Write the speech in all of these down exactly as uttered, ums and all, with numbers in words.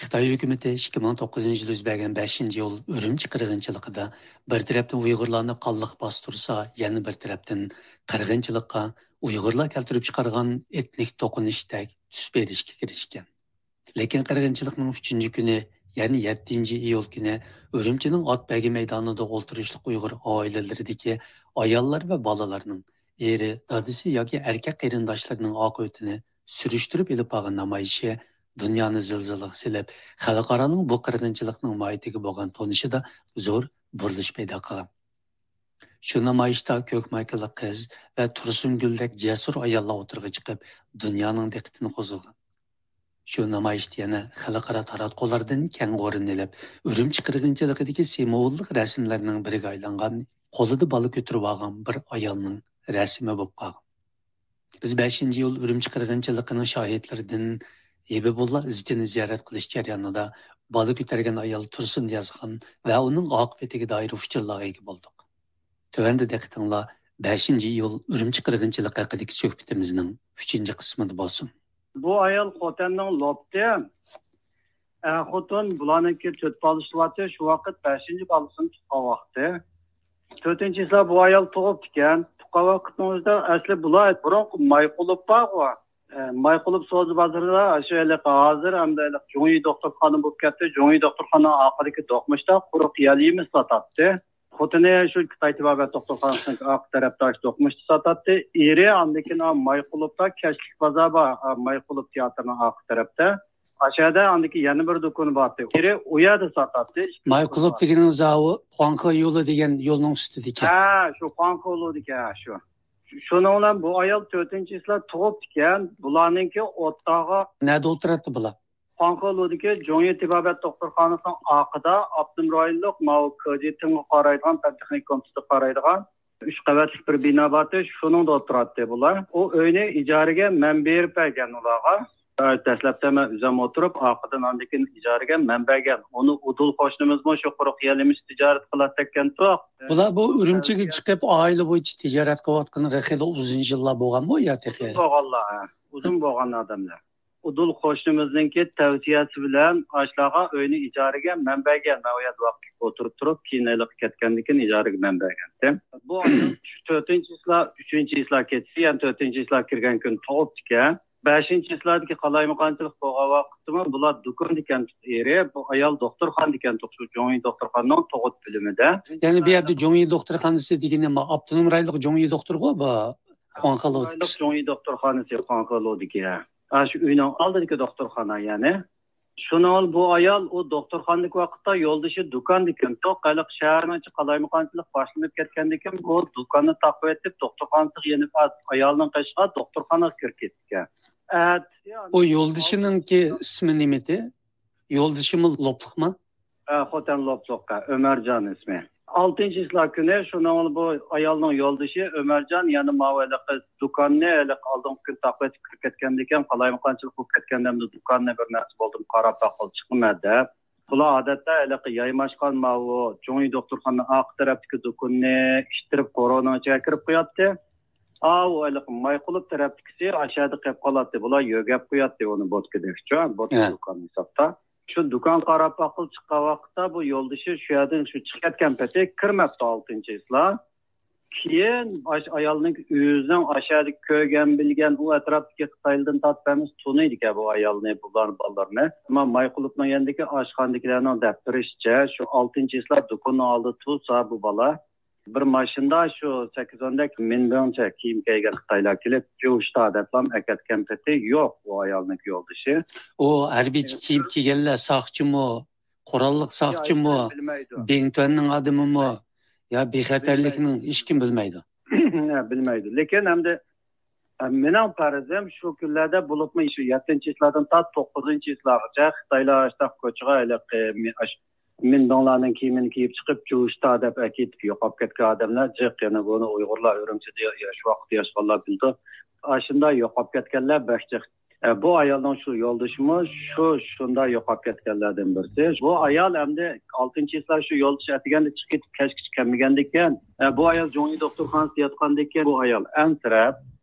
خىتاي ھۆكۈمىتى ئىككى مىڭ توققۇزىنچى يىل يۈز بەرگەن بەشىنچى ئىيۇل ئۈرۈمچى قىرغىنچىلىقىدا بىر تەرەپتىن ئۇيغۇرلارنى قانلىق باستۇرسا، يەنە بىر تەرەپتىن قىرغىنچىلىققا ئۇيغۇرلار كەلتۈرۈپ چىقارغان ئېتنىك توقۇنۇشتەك تۈس بېرىشكە كىرىشكەن. لېكىن قىرغىنچىلىقنىڭ ئۈچىنچى كۈنى، يەنى يەتتىنچى ئىيۇل كۈنى ئۈرۈمچىنىڭ ئات بەيگە مەيدانىدا ئولتۇرۇشلۇق ئۇيغۇر ئائىلىلىرىدىكى ئاياللار ۋە بالىلارنىڭ ئېرى، دادىسى ياكى ئەركەك قېرىنداشلىرىنىڭ ئاقىۋىتىنى سۈرۈشتۈرۈپ ئېلىپ بارغان نامايىشى دۇنيانى زىلزىلىگە سېلىپ، خەلقئارانىڭ بۇ قىرغىنچىلىقنىڭ ماھىيىتىگە بولغان تونۇشىدا زور بۇرۇلۇش پەيدا قىلغان. شۇ نامايىشتا كۆك مايكىلىق قىز ۋە تۇرسۇنگۈلدەك جەسۇر ئاياللار ئوتتۇرىغا چىقىپ، دۇنيانىڭ دىققىتىنى قوزغىغان. شۇ نامايىشتا يەنە خەلقئارا تاراتقۇلاردىن كەڭ ئورۇن ئېلىپ، ئۈرۈمچى قىرغىنچىلىقىدىكى سىمۋوللۇق رەسىملەرنىڭ بىرىگە ئايلانغان، قولىدا بالا كۆتۈرۈپ ئالغان بىر ئايالنىڭ رەسىمى بولۇپ قالغان. بىز بەشىنچى ئىيۇل ئۈرۈمچى قىرغىنچىلىقىنىڭ شاھىتلىرىدىن ھېبىبۇللا ئىزچىنى زىيارەت قىلىش جەريانىدا بالا كۆتۈرگەن ئايال تۇرسۇن يازغان ۋە ئۇنىڭ ئاقىۋىتىگە دائىر ئۇچۇرلارغا ئىگە بولدۇق. تۆۋەندە دىققىتىڭلار بەشىنچى ئىيۇل ئۈرۈمچى قىرغىنچىلىقى ھەققىدىكى سۆھبىتىمىزنىڭ ئۈچىنچى قىسمىدا بولسۇن. بۇ ئايال خوتەننىڭ لوپتى. ئەر خوتۇن بۇلارنىڭكى تۆت بالىسى بارتى. شۇ ۋاقىت بەشىنچى بالىسىنى تۇغقان ۋاقتى. تۆتىنچى چىسلا بۇ ئايال تۇغۇپتىكەن. تۇغقان ۋاقىتنىڭ ئۆزىدە ئەسلى بۇلار بۇرۇنقى مايقۇلۇپ بارغۇ. ئە، مايقۇلۇپ سودا بازىرىدا شۇ ھېلىقى ھازىر ئەمدى ھېلىقى جۇڭيى دوختۇرخانا بولۇپ كەتتى. جۇڭيى دوختۇرخانا ئارقىدىكى دوقمۇشتا قۇرۇق يەل يېمىش ساتاتتى. خوتۇنى شۇ خىتاي تېبابەت دوختۇرخانىسىنىڭ ئارقا تەرەپتە ئاشۇ دوقمۇشتا ساتاتتى. ئېرى ئاندىن كېيىن مايقۇلۇپتا كەچلىك بازار بار، مايقۇلۇپ تىياتىرنىڭ ئارقا تەرەپتە. ئاشۇ يەردە ئاندىن كېيىن يەنە بىر دۇكىنى بارتى. ئېرى ئۇ يەردە ساتاتتى. مايقۇلۇپ دېگىنىڭىز ھاۋۇ خۇاڭخې يولى دېگەن يولنىڭ ئۈستىدىكى. ھە، شۇ خۇاڭخې يولىدىكى، ھە، شۇ. شۇنىڭ بىلەن بۇ ئايال تۆتىنچى چىسلا تۇغۇپتىكەن. بۇلارنىڭكى ئوتتاغا. نەدە ئولتۇراتتى بۇلار؟ خۇاڭخېلۇدىكى جۇڭيى تېبابەت دوختۇرخانىسىنىڭ ئارقىدا ئاپتونوم رايونلۇق ماۋۇ كېجىتىڭغا قارايدىغان، پەن تېخنىك كومىتېتىغا قارايدىغان ئۈچ قەۋەتلىك بىر بىنا بارتى، شۇنىڭدا ئولتۇراتتى بۇلار. ئۇ ئۆينى ئىجارىگە مەن بېرىپ بەرگەن ئۇلارغا. دەسلەپتە مەن ئۆزۈم ئولتۇرۇپ، ئارقىدىن ئاندىن كېيىن ئىجارىگە مەن بەرگەن. ئۇنى ئۇدۇل قوشنىمىزمۇ شۇ قۇرۇق يەل يېمىش تىجارەت قىلاتتىكەنتۇق. بۇلار بۇ ئۈرۈمچىگە چىقىپ ئائىلە بويىچە تىجارەت قىلىۋاتقىنىغا خېلى ئۇزۇن يىللار بولغانمۇ يا تېخى؟ بولغانلار، ھە. ئۇزۇن بولغان ئادەملەر. ئۇدۇل قوشنىمىزنىڭكى تەۋسىيەسى بىلەن ئاشۇلارغا ئۆينى ئىجارىگە مەن بەرگەن. مەن ئۇ يەردە ۋاقىت ئولتۇرۇپ تۇرۇپ، كېيىن ھېلىقى كەتكەندىن كېيىن ئىجارىگە مەن بەرگەنتىم. بۇ ئايال شۇ تۆتىنچى چىسلا، ئۈچىنچى چىسلا كەتسە، يەنە تۆتىنچى چىسلا كىرگەن كۈنى تۇغۇپتىكەن. بەشىنچى چىسلادىكى قالايمىقانچىلىق بولغان ۋاقىتتىمۇ بۇلار دۇكاندىكەن ئېرى، بۇ ئايال دوختۇرخانىدىكەن شۇ جۇڭيى دوختۇرخانىنىڭ تۇغۇت بۆلۈمىدە. يەنى بۇ يەردە جۇڭيى دوختۇرخانىسى دېگىنى ما ئاپتونوم رايونلۇق جۇڭيى دوختۇرغۇ بۇ؟ خۇاڭخېلۇدىكى. جۇڭيى دوختۇرخانىسى خۇاڭخېلۇدىكى. ھە. ئاشۇ ئۆينىڭ ئالدىدىكى دوختۇرخانا يەنى. شۇنىڭ بۇ ئايال ئۇ دوختۇرخانىدىكى ۋاقىتتا يولدىشى دۇكاندىكەن. ھېلىقى شەھەرنىڭ ئىچى قالايمىقانچىلىق باشلىنىپ كەتكەندىن كېيىن ئۇ دۇكاننى تاقىۋېتىپ دوختۇرخانىسىغا يېنىپ ئايالىنىڭ قېشىغا دوختۇرخانىغا كىرىپ كېتىپتىكەن. ئەتىسى ئۇ يولدىشىنىڭكى ئىسمى نېمىدى؟ يولدىشىمۇ لوپلۇقما؟ ھە، خوتەن لوپلۇققا، ئۆمەرجان ئىسمى. ئالتىنچى چىسلا كۈنى شۇنىڭ بۇ ئايالنىڭ يولدىشى ئۆمەرجان يەنە ماۋۇ ھېلىقى دۇكاننى ھېلىقى ئالدىنقى كۈن تاقىۋېتىپ كىرىپ كەتكەندىكىن، قالايمىقانچىلىق بولۇپ كەتكەندە ئەمدى دۇكاننى بىر نەرسە بولدىمۇ قاراپ باققىلى چىقىمەن دەپ. بۇلار ئادەتتە ھېلىقى يايماشقان ماۋۇ جۇڭيى دوختۇرخانىنىڭ ئارقا تەرەپتىكى دۇكىنىنى ئىتتىرىپ قورۇنىڭ ئىچىگە كىرىپ قوياتتى. ئاۋۇ ھېلىقى مايقۇلۇپ تەرەپتىكىسى ئاشۇ يەردە قېلىپ قالاتتى. بۇلار يۆگەپ قوياتتى ئۇنى بوتكىدەك، بوتكا دۇكان ھېسابتا. شۇ دۇكان قاراپ باققىلى چىققان ۋاقىتتا بۇ يولدىشى شۇ يەردىن شۇ چىقىپ كەتكەن پېتى كىرمەپتۇ ئالتىنچى چىسلا. كېيىن ئاش ئايالنىڭ ئۆزىنىڭ ئاشۇ يەردە كۆرگەن، بىلگەن، ئۇ ئەتراپتىكى خىتايلىدىن تارتىپ ھەممىسى تونۇيدىكەن بۇ ئايالنى، بۇلار بالىلىرىنى. ئەمما مايقۇلۇپنىڭ يېنىدىكى ئاشخانىدىكىلەرنىڭ دەپ بېرىشىچە، شۇ ئالتىنچى چىسلا دۇكىنىنىڭ ئالدىدا تۇرسا بۇ بالا بىر ماشىنىدا شۇ سەككىز ئوندەك مىنبىڭچە كىيىم كىيگەن خىتايلار كېلىپ، جۇشتا دەپلا ئەكەتكەن پېتى يوق ئۇ ئايالنىڭ يولدىشى. ئۇ ھەربىي كىيىم كىيگەنلەر ساقچىمۇ، قوراللىق ساقچىمۇ، بىڭتۈەننىڭ ئادىمىمۇ يا بىخەتەرلىكنىڭ ھېچكىم بىلمەيدۇ. بىلمەيدۇ. لېكىن ئەمدى مېنىڭ پەرىزىم شۇ كۈنلەردە بولۇپمۇ شۇ يەتتىنچى چىسلادىن تارتىپ توققۇزىنچى چىسلاغىچە خىتايلار ئاشۇنداق كوچىغا ھېلىقى مىندوڭلارنىڭ كىيىمىنى كىيىپ چىقىپ، جۇشتا دەپ ئەكېتىپ يوقاپ كەتكەن ئادەملەر جىق. يەنە بۇنى ئۇيغۇرلار ئۈرۈمچىدە ياش ۋاقىتتا ياشىغانلار بىلىدۇ. ئاشۇنداق يوقاپ كەتكەنلەر بەك جىق. ئە، بۇ ئايالنىڭ شۇ يولدىشىمۇ شۇ، شۇنداق يوقاپ كەتكەنلەردىن بىرسى. بۇ ئايال ئەمدى ئالتىنچى چىسلا شۇ يولدىشى ئەتىگەندە چىقىپ كەتكەن، كەچكىچە كەلمىگەندىكىن، ئە، بۇ ئايال جۇڭيى دوختۇرخانىسىدا ياتقاندىكىن، بۇ ئايال ئەنسىرەپ،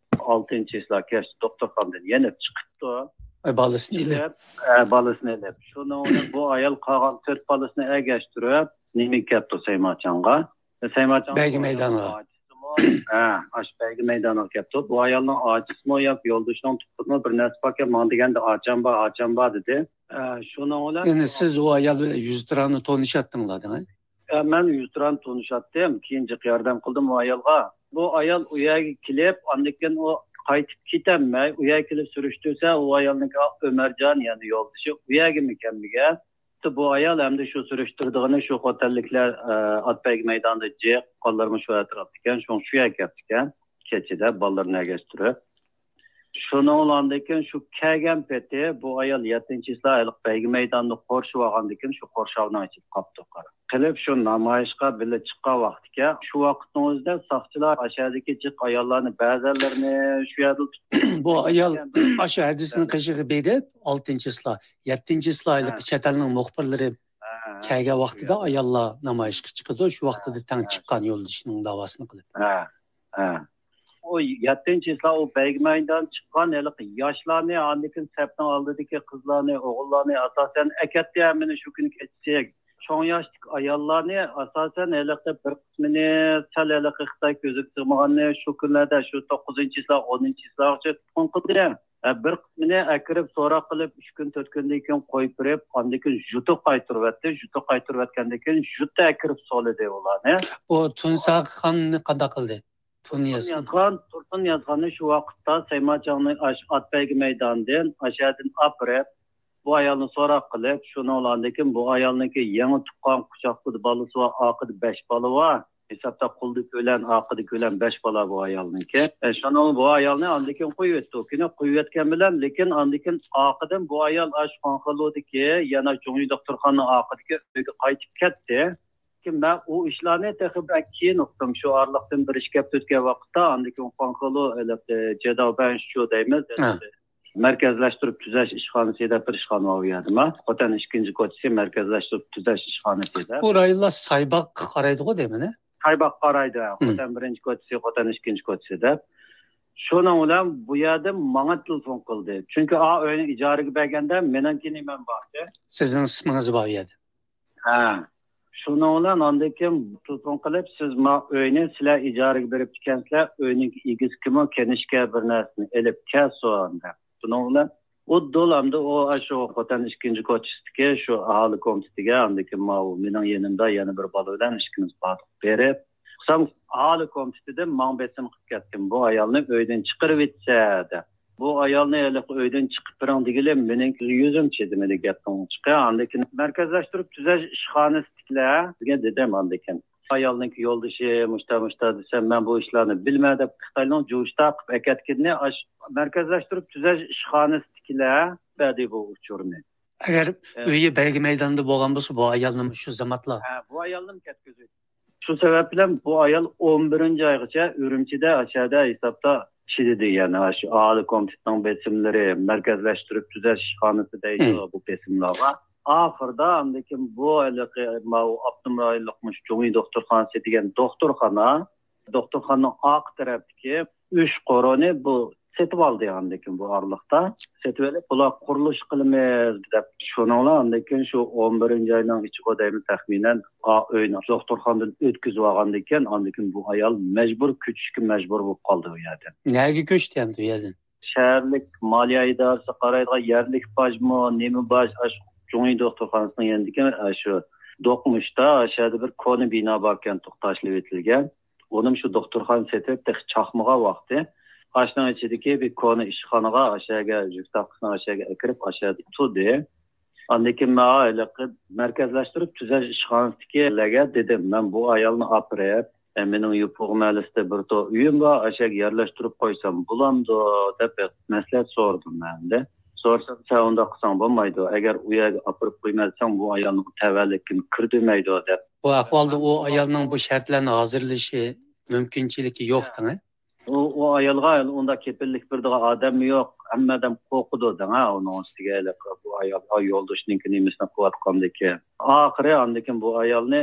ئالتىنچى چىسلا كەچتە دوختۇرخانىدىن يېنىپ چىقىپتۇ. ئاي، بالىسىنى ئېلىپ. ئېلىپ، ئە، بالىسىنى ئېلىپ. شۇنىڭ بىلەن بۇ ئايال قالغان تۆت بالىسىنى ئەگەشتۈرۈپ، نېمىگە كەپتۇ؟ سەيماچانغا. سەيماچان بەيگە مەيدانغا. ئاچىسىمۇ، ھە، ئاشۇ بەيگە مەيدانغا كەپتۇ. بۇ ئايالنىڭ ئاچىسىمۇ ياكى يولدىشىنىڭ تۇغقىنىمۇ بىر نەرسە باركەن، ماڭا دېگەندە، ئاچام بار، ئاچام بار دېدى. ئە، شۇنىڭ بىلەن يەنى سىز ئۇ ئايال بىلەن يۈزتۇرانە تونۇشاتتىڭلار دېڭە؟ ئە، مەن يۈزتۇرانە تونۇشاتتىم. كېيىن جىق ياردەم قىلدىم ئۇ ئايالغا. بۇ ئايال ئۇ يەرگە كېلىپ، ئاندىن كېيىن ئۇ قايتىپ كېتەلمەي، ئۇ يەرگە كېلىپ سۈرۈشتۈرسە، ئۇ ئايالنىڭكى ئۆمەرجان، يەنى يولدىشى، ئۇ يەرگىمۇ كەلمىگەن. بۇ ئايال ئەمدى شۇ سۈرۈشتۈرىدىغىنى شۇ خوتەنلىكلەر، ئە، ئات بەيگە مەيدانىدا جىق، قوللىرىمۇ شۇ ئەتراپتىكەن، شۇڭا شۇ يەرگە كەپتىكەن. كېچىدە بالىلىرىنى ئەگەشتۈرۈپ. شۇنىڭ بىلەن ئاندىن كېيىن شۇ كەلگەن پېتى بۇ ئايال يەتتىنچى چىسلا ھېلىقى بەيگە مەيدانىدا قورشىۋالغاندىن كېيىن شۇ قورشاۋنىڭ ئىچىدە قاپتۇ، قارا. قېلىپ شۇ نامايىشقا بىللە چىققان ۋاقتىكەن. شۇ ۋاقىتنىڭ ئۆزىدە ساقچىلار ئاشۇ يەردىكى جىق ئاياللارنى، بەزەنلىرىنى شۇ يەردە تۇتۇپ بۇ ئايال ئاشۇ ھەدىسىنىڭ قېشىغا بېرىپ، ئالتىنچى چىسلا، يەتتىنچى چىسلا ھېلىقى ھە. چەت ئەلنىڭ مۇخبىرلىرى ھە، ھە. كەلگەن ۋاقتىدا ئاياللار نامايىشقا چىقىدۇ. شۇ ۋاقتىدا ھە، تەڭ ھە. چىققان يولدىشىنىڭ داۋاسىنى قىلىپ. ھە، ھە. ئۇ يەتتىنچى چىسلا ئۇ بەيگە مەيدان چىققان ھېلىقى ياشلارنى، ئاندىن كېيىن سەپنىڭ ئالدىدىكى قىزلارنى، ئوغۇللارنى ئاساسەن ئەكەتتى ھەممىنى شۇ كۈنى كەچسى. چوڭ ياشتىكى ئاياللارنى ئاساسەن ھېلىقى بىر قىسمىنى، سەل ھېلىقى خىتاي كۆزىگە سىغمىغاننى شۇ كۈنلەردە، شۇ توققۇزىنچى چىسلا، ئونىنچى چىسلاغىچە تۇتقۇن قىلدى. ئە، بىر قىسمىنى ئەكىرىپ سوراق قىلىپ، ئۈچ كۈن، تۆت كۈندىن كېيىن قويۇپ بېرىپ، ئاندىن كېيىن ژۇتۇ قايتۇرۇۋەتتى. ژۇتۇ قايتۇرۇۋەتكەندىن كېيىن ژۇتۇ ئەكىرىپ سولىدى ئۇلارنى. بۇ تۇنساخاننى قانداق قىلدى؟ تۇرسۇن يازغان. تۇرسۇن يازغان، تۇرسۇن يازغاننى شۇ ۋاقىتتا سەيماچاننى ئاش-، ئات بەيگە مەيدانىدىن، ئاشۇ يەردىن ئاپىرىپ، بۇ ئايالنى سوراق قىلىپ، شۇنىڭ بىلەن ئاندىن كېيىن بۇ ئايالنىڭكى يېڭى تۇغقان قۇچاقلىدا بالىسى بار، ئارقىدا بەش بالا بار. ھېسابتا قولدىكى بىلەن، ئارقىدىكى بىلەن بەش بالا بۇ ئايالنىڭكى. ئە، شۇنىڭ بۇ ئايالنى ئاندىن كېيىن قويۇۋەتتى. كېيىن قويۇۋەتكەن بىلەن، لېكىن ئاندىن كېيىن ئارقىدىن بۇ ئايال ئاشۇ خۇاڭخېلۇدىكى، يەنە جۇڭيى دوختۇرخانىنىڭ ئارقىدىكى ئۆيگە قايتىپ كەتتى. لېكىن مەن ئۇ ئىشلارنى تېخى بەك كېيىن ئۇقتۇم. شۇ ئارىلىقتىن بىر ئىككى ھەپتە ئۆتكەن ۋاقىتتا، ئاندىن كېيىن خۇاڭخېلۇ، ھېلىقى جېداۋبەنشۇ دەيمىز. ھە. مەركەزلەشتۈرۈپ تۈزەش ئىشخانىسى دەپ بىر ئىشخانا بار ئۇ يەردە. ما، خوتەن ئىككىنچى كوچىسى مەركەزلەشتۈرۈپ تۈزەش ئىشخانىسى دەپ. بۇ رايونلار سايباغقا قارايدىغۇ دەيمەن، ھە؟ سايباغقا قارايدۇ، ھە. مم. خوتەن بىرىنچى كوچىسى، خوتەن ئىككىنچى كوچىسى دەپ. شۇنىڭ بىلەن بۇ يەردىن ماڭا تېلېفون قىلدى. چۈنكى ئا ئۆينى ئىجارىگە بەرگەندە مېنىڭكى نېمەم بار ئىدى. سىزنىڭ ئىسمىڭىز بار ئۇ يەردە. ھە. شۇنىڭ بىلەن ئاندىن كېيىن تېلېفون قىلىپ، سىز ما ئۆينى سىلەر ئىجارىگە بېرىپتۇ ئىكەنسىلەر، ئۆينىڭ ئىگىسى كىمۇ، كېنىشكە بىر نەرسىنى ئېلىپ كەلسۇن دەپ. شۇنىڭ بىلەن ئۇدۇل ئەمدى ئۇ ئاشۇ خوتەن ئىككىنچى كوچىسىدىكى شۇ ئاھالە كومىتېتىگە، ئاندىن كېيىن ماۋۇ مېنىڭ يېنىمدا يەنە بىر بالا بىلەن ئىككىمىز باردۇق بېرىپ. قىلسام، ئاھالە كومىتېتىدىن ماڭا بېسىم قىلىپ كەتكەن، بۇ ئايالنى ئۆيدىن چىقىرىۋېتسە دەپ. بۇ ئايالنى ھېلىقى ئۆيدىن چىقىپ بېرىڭ دېگىلى، مېنىڭ يۈزۈم چىدىمىدى گەپنىڭ ئۇچىقى. ئاندىن كېيىن مەركەزلەشتۈرۈپ تۈزەش ئىشخانىسىدىكىلەر دېگەن دېدىم ئاندىن كېيىن. ئايالنىڭكى يولدىشى مۇشتا مۇشتا دېسەم، مەن بۇ ئىشلارنى بىلمەن دەپ خىتاينىڭ جۇشتا قىلىپ ئەكەتكىنىنى ئاش-، مەركەزلەشتۈرۈپ تۈزەش ئىشخانىسىدىكىلەر بەردى بۇ ئۇچۇرنى. ئەگەر ئە، ئۆيى بەيگە مەيدانىدا بولغان بولسا، بۇ ئايالنىمۇ شۇ زاماتلا. ھە، بۇ ئايالنىمۇ كەتكۈزۈپ. شۇ سەۋەب بىلەن بۇ ئايال ئون بىرىنچى ئايغىچە ئۈرۈمچىدە، ئاشەدە ھېسابتا چىدىدى. يەنى شۇ ئاھالە كومىتېتىنىڭ بېسىملىرى، مەركەزلەشتۈرۈپ تۈزەش ئىشخانىسى دەيدۇ، مم. بۇ بېسىملارغا. ئاخىرىدا ئاندىن كېيىن بۇ ھېلىقى ماۋۇ ئاپتونوم رايونلۇق مۇشۇ جۇڭيى دوختۇرخانىسى دېگەن دوختۇرخانا، دوختۇرخانىنىڭ ئارقا تەرەپتىكى ئۈچ قورۇنى بۇ سېتىۋالدى. ئاندىن كېيىن بۇ ئارىلىقتا سېتىۋېلىپ، بۇلار قۇرۇلۇش قىلىمىز دەپ، شۇنىڭلا ئاندىن كېيىن شۇ ئون بىرىنچى ئاينىڭ ئىچىغۇ دەيمىز تەخمىنەن، ئا، ئۆينى دوختۇرخانىدىن ئۆتكۈزۈۋالغاندىن كېيىن، ئاندىن كېيىن بۇ ئايال مەجبۇر كۆچۈشكە مەجبۇر بولۇپ قالدى ئۇ يەردىن. نەگە كۆچتى ئەمدى ئۇ يەردىن؟ شەھەرلىك مالىيە ئىدارىسىگە قارايدىغان يەرلىك باجمۇ، نېمە باج، ئاشۇ جۇڭيى دوختۇرخانىسىنىڭ يېنىدىكى، ئاشۇ دوقمۇشتا، ئاشۇ يەردە بىر كونا بىنا باركەن، تاشلىۋېتىلگەن. ئۇنىمۇ شۇ دوختۇرخانا سېتىپ، تېخى چاقمىغان ۋاقتى. ئاشۇنىڭ ئىچىدىكى بىر كونا ئىشخانىغا، ئاشۇ يەرگە، يۈك تاققۇسىنى ئاشۇ يەرگە ئېكىرىپ، ئاشۇ يەردە تۇردى. ئاندىن كېيىن مانا ھېلىقى مەركەزلەشتۈرۈپ تۈزەش ئىشخانىسىدىكىلەرگە دېدىم، مەن بۇ ئايالنى ئاپىرىپ، ئە، مېنىڭ يوپۇرغا مەھەللىسىدە بىر توپ ئۆيۈم بار، ئاشۇ يەرگە يەرلەشتۈرۈپ قويسام بولامدۇ دەپ مەسلىھەت سورىدىم مەن دە. سورىسام، سەن ئۇنداق قىلساڭ بولمايدۇ، ئەگەر ئۇ يەرگە ئاپىرىپ قويمىساڭ، بۇ ئايالنىڭ تەۋەلىكىنى كىردۈرمەيدۇ دەپ. بۇ ئەھۋالدا ئۇ ئايالنىڭ بۇ شەرتلەرنى ھازىرلىشى مۇمكىنچىلىكى يوق دەڭە. ئۇ، ئۇ ئايالغا ئۇنداق كېپىللىك بېرىدىغان ئادەممۇ يوق. ھەممە ئادەم قورقىدۇ دەڭە ئۇنىڭ ئۈستىگە ھېلىقى بۇ ئايال، ئا، يولدىشىنىڭكى نېمىسىنى قىلىۋاتقاندىكىن. ئاخىرى ئاندىن كېيىن بۇ ئايالنى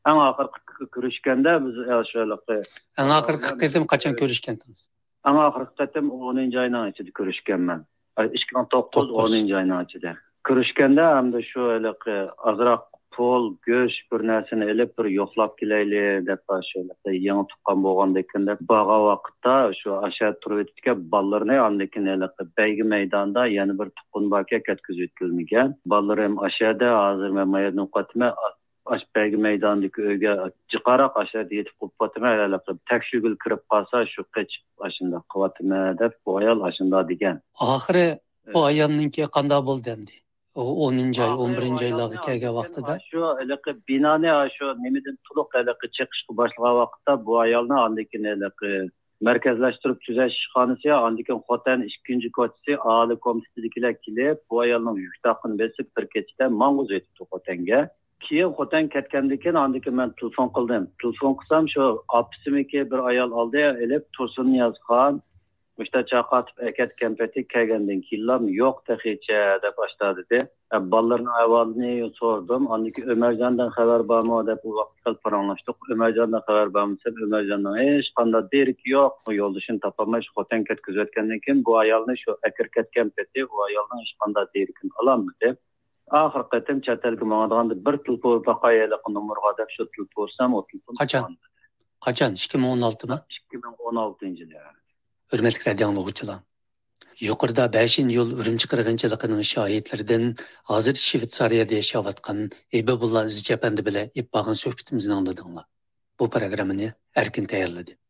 ئەڭ ئاخىرقى كۆرۈشكەندە بىز، ئە، شۇ ھېلىقى ئەڭ ئاخىرقى قېتىم قاچان كۆرۈشكەنتىڭىز؟ ئەڭ ئاخىرقى قېتىم ئونىنچى ئاينىڭ ئىچىدە كۆرۈشكەنمەن. ئىككى مىڭ توققۇز، توققۇز. ئونىنچى ئاينىڭ ئىچىدە. كۆرۈشكەندە ھەمدە شۇ ھېلىقى ئازراق پۇل، گۆش، بىر نەرسىنى ئېلىپ، بىر يوقلاپ كېلەيلى دەپ، شۇ ھېلىقى يېڭى تۇغقان بولغاندىكىن دەپ بارغان ۋاقىتتا، شۇ ئاشۇ يەردە تۇرۇۋېتىپتىكەن بالىلىرىنى، ئاندىكىن ھېلىقى بەيگە مەيدانىدا يەنە بىر تۇغقىنى باركەن، كەتكۈزۈۋېتىلمىگەن. بالىلىرىم ئاشۇ يەردە، ھازىر مەن ما يەردىن قويۇۋاتىمەن، ئاشۇ بەيگە مەيدانىدىكى ئۆيگە جىقراق ئاشۇ يەردە يېتىپ قوپۇۋاتىمەن، ھېلىقى تەكشۈگۈل كىرىپ قالسا، شۇ قېچىپ ئاشۇنداق قىلىۋاتىمەن دەپ، بۇ ئايال ئاشۇنداق دېگەن. ئاخىرى بۇ ئايالنىڭكى قانداق بولدى ئەمدى؟ ئۇ ئونىنچى ئاي، ئون بىرىنچى ئايلارغا كەلگەن ۋاقتىدا. شۇ ھېلىقى بىنانى، شۇ نېمىدىن تولۇق ھېلىقى چېقىشقا باشلىغان ۋاقىتتا، بۇ ئايالنى ئاندىن كېيىن ھېلىقى مەركەزلەشتۈرۈپ تۈزەش ئىشخانىسى، ئاندىن كېيىن خوتەن ئىككىنچى كوچىسى ئاھالە كومىتېتىدىكىلەر كېلىپ، بۇ ئايالنىڭ يۈك تاقىنى بېسىپ، بىر كېچىدە ماڭغۇزۇۋېتىپتۇ خوتەنگە. كېيىن خوتەن كەتكەندىن كېيىن، ئاندىن كېيىن مەن تېلېفون قىلدىم. تېلېفون قىلسام، شۇ ئاپىسىمىكى بىر ئايال ئالدى ئېلىپ، تۇرسۇن نىيازخان، مۇشتا چاقاتىپ ئەكەتكەن پېتى كەلگەندىن كېيىنلا يوق تېخىچە دەپ ئاشتا دېدى. ئە، بالىلىرىنىڭ ئەھۋالىنى سورىدىم. ئاندىن كېيىن ئۆمەرجاندىن خەۋەر بارمۇ دەپ ئۇ ۋاقىت خېلى پاراڭلاشتۇق. ئۆمەرجاندىن خەۋەر بارمۇ دېسەم، ئۆمەرجاننىڭ ھېچقانداق دېرىكى يوق. يولدىشىنى تاپالماي شۇ خوتەن كەتكۈزۈۋەتكەندىن كېيىن بۇ ئايالنى شۇ ئەكىرىپ كەتكەن پېتى ئۇ ئايالنىڭ ھېچقانداق دېرىكىنى ئالالمىدى. ئاخىرقى قېتىم چەت ئەلگە ماڭىدىغاندا بىر تېلېفون باقاي ھېلىقى نومۇرغا دەپ شۇ تېلېفون ئۇرسام، ئۇ تېلېفون قاچان؟ قاچان؟ ئىككى مىڭ ئون ئالتىمۇ؟ ئىككى مىڭ ئون ئالتىنچى يىلى. ھۆرمەتلىك رادىئو ئاڭلىغۇچىلار، يۇقىرىدا بەشىنچى يول ئۈرۈمچى قىرغىنچىلىقىنىڭ شاھىتلىرىدىن، ھازىر شىۋېتسارىيەدە ياشاۋاتقان ھېبىبۇللا ئىزچى ئەپەندى بىلەن ئېلىپ بارغان سۆھبىتىمىزنى ئاڭلىدىڭلار. بۇ پروگراممىنى ئەركىن تەييارلىدى.